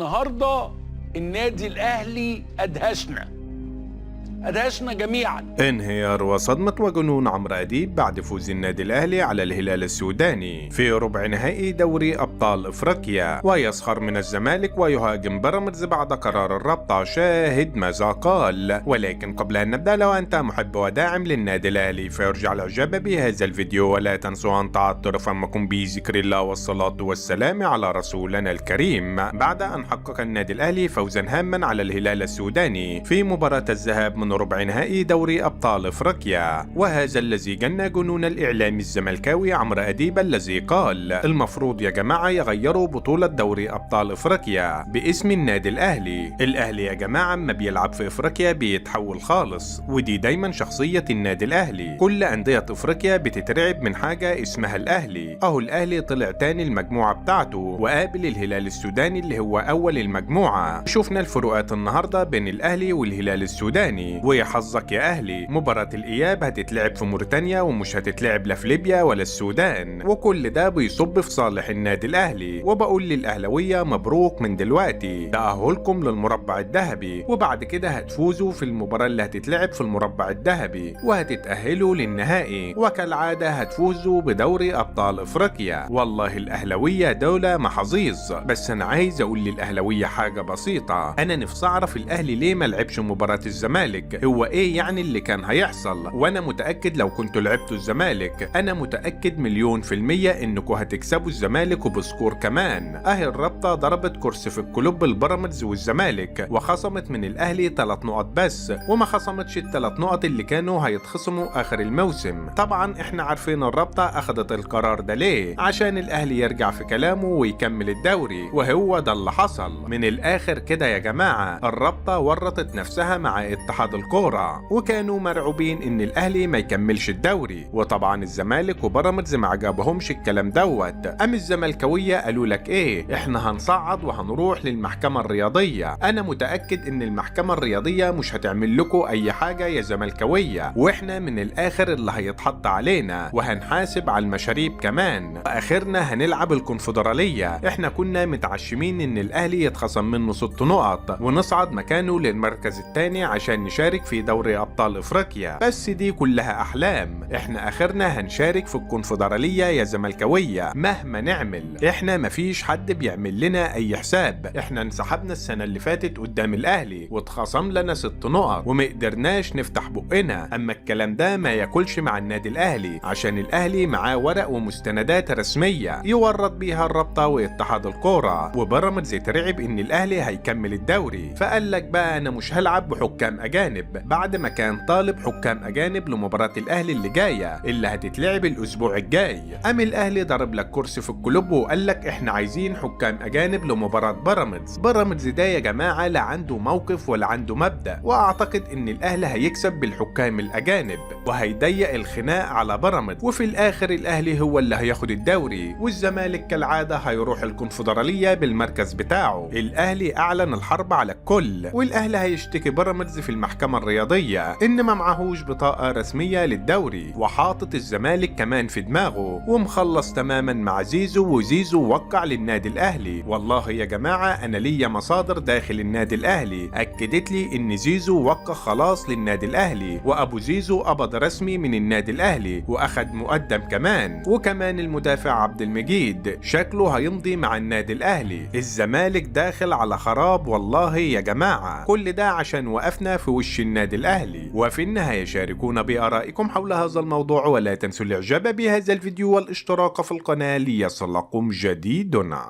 النهارده النادي الاهلي ادهشنا جميعا. انهيار وصدمة وجنون عمرو أديب بعد فوز النادي الأهلي على الهلال السوداني في ربع نهائي دوري أبطال إفريقيا، ويسخر من الزمالك ويهاجم بيراميدز بعد قرار الرابطة. شاهد ماذا قال. ولكن قبل أن نبدأ، لو أنت محب وداعم للنادي الأهلي فيرجع الإعجاب بهذا الفيديو، ولا تنسوا أن تعطروا فمكم بذكر الله والصلاة والسلام على رسولنا الكريم. بعد أن حقق النادي الأهلي فوزا هاما على الهلال السوداني في مباراة الذهاب من ربع نهائي دوري أبطال إفريقيا، وهذا الذي جن جنون الإعلام الزملكاوي عمرو أديب الذي قال: المفروض يا جماعة يغيروا بطولة دوري أبطال إفريقيا باسم النادي الأهلي. الأهلي يا جماعة ما بيلعب في إفريقيا بيتحول خالص، ودي دايما شخصية النادي الأهلي. كل أندية إفريقيا بتترعب من حاجة اسمها الأهلي. أهو الأهلي طلع تاني المجموعة بتاعته وقابل الهلال السوداني اللي هو أول المجموعة. شفنا الفروقات النهاردة بين الأهلي والهلال السوداني، ويا حظك يا أهلي، مباراة الإياب هتتلعب في موريتانيا ومش هتتلعب لا في ليبيا ولا السودان، وكل ده بيصب في صالح النادي الأهلي. وبقول للأهلاوية مبروك من دلوقتي تأهلكم للمربع الذهبي، وبعد كده هتفوزوا في المباراة اللي هتتلعب في المربع الذهبي وهتتأهلوا للنهائي، وكالعادة هتفوزوا بدوري أبطال إفريقيا. والله الأهلاوية دولة محظوظ. بس أنا عايز أقول للأهلاوية حاجة بسيطة، أنا نفسي أعرف الأهلي ليه ما لعبش مباراة الزمالك؟ هو ايه يعني اللي كان هيحصل؟ وانا متأكد لو كنتوا لعبتوا الزمالك، انا متأكد 1,000,000% انكم هتكسبوا الزمالك وب score كمان. اهي الرابطة ضربت كرسي في الكلوب البيراميدز والزمالك وخصمت من الاهلي 3 نقط بس، وما خصمتش ال3 نقط اللي كانوا هيتخصموا اخر الموسم. طبعا احنا عارفين الرابطة اخدت القرار ده ليه، عشان الاهلي يرجع في كلامه ويكمل الدوري، وهو ده اللي حصل. من الاخر كده يا جماعة، الرابطة ورطت نفسها مع اتحاد الكورة، وكانوا مرعوبين ان الاهلي ما يكملش الدوري، وطبعا الزمالك وبيراميدز ما عجبهمش الكلام دوت. ام الزملكاويه قالوا لك ايه، احنا هنصعد وهنروح للمحكمة الرياضية. انا متاكد ان المحكمة الرياضية مش هتعمل لكم اي حاجة يا زملكاويه، واحنا من الاخر اللي هيتحط علينا، وهنحاسب على المشاريب كمان، واخرنا هنلعب الكونفدراليه. احنا كنا متعشمين ان الاهلي يتخصم منه 6 نقط ونصعد مكانه للمركز الثاني عشان نشارك في دوري أبطال إفريقيا، بس دي كلها أحلام. إحنا آخرنا هنشارك في الكونفدرالية يا زملكاوية مهما نعمل، إحنا مفيش حد بيعمل لنا أي حساب. إحنا انسحبنا السنة اللي فاتت قدام الأهلي واتخصم لنا 6 نقط ومقدرناش نفتح بقنا. أما الكلام ده ما ياكلش مع النادي الأهلي، عشان الأهلي معاه ورق ومستندات رسمية يورط بيها الرابطة واتحاد الكورة. وبيراميدز يترعب إن الأهلي هيكمل الدوري، فقال لك بقى أنا مش هلعب بحكام أجانب، بعد ما كان طالب حكام أجانب لمباراة الأهلي اللي جاية اللي هتتلعب الأسبوع الجاي. قام الأهلي ضرب لك كرسي في الكلوب وقال لك إحنا عايزين حكام أجانب لمباراة بيراميدز. بيراميدز ده يا جماعة لا عنده موقف ولا عنده مبدأ، وأعتقد إن الأهلي هيكسب بالحكام الأجانب وهيضيق الخناق على بيراميدز، وفي الآخر الأهلي هو اللي هياخد الدوري، والزمالك كالعادة هيروح الكونفدرالية بالمركز بتاعه. الأهلي أعلن الحرب على الكل، والأهلي هيشتكي بيراميدز في المحكمة الرياضية إن ما معهوش بطاقة رسمية للدوري، وحاطط الزمالك كمان في دماغه، ومخلص تماما مع زيزو، وزيزو وقع للنادي الأهلي. والله يا جماعة أنا ليا مصادر داخل النادي الأهلي أكدت لي إن زيزو وقع خلاص للنادي الأهلي، وأبو زيزو قبض رسمي من النادي الأهلي وأخد مقدم كمان، وكمان المدافع عبد المجيد شكله هيمضي مع النادي الأهلي. الزمالك داخل على خراب والله يا جماعة، كل ده عشان وقفنا في وش النادي الأهلي. وفي النهاية شاركونا بآرائكم حول هذا الموضوع، ولا تنسوا الإعجاب بهذا الفيديو والاشتراك في القناة ليصلكم جديدنا.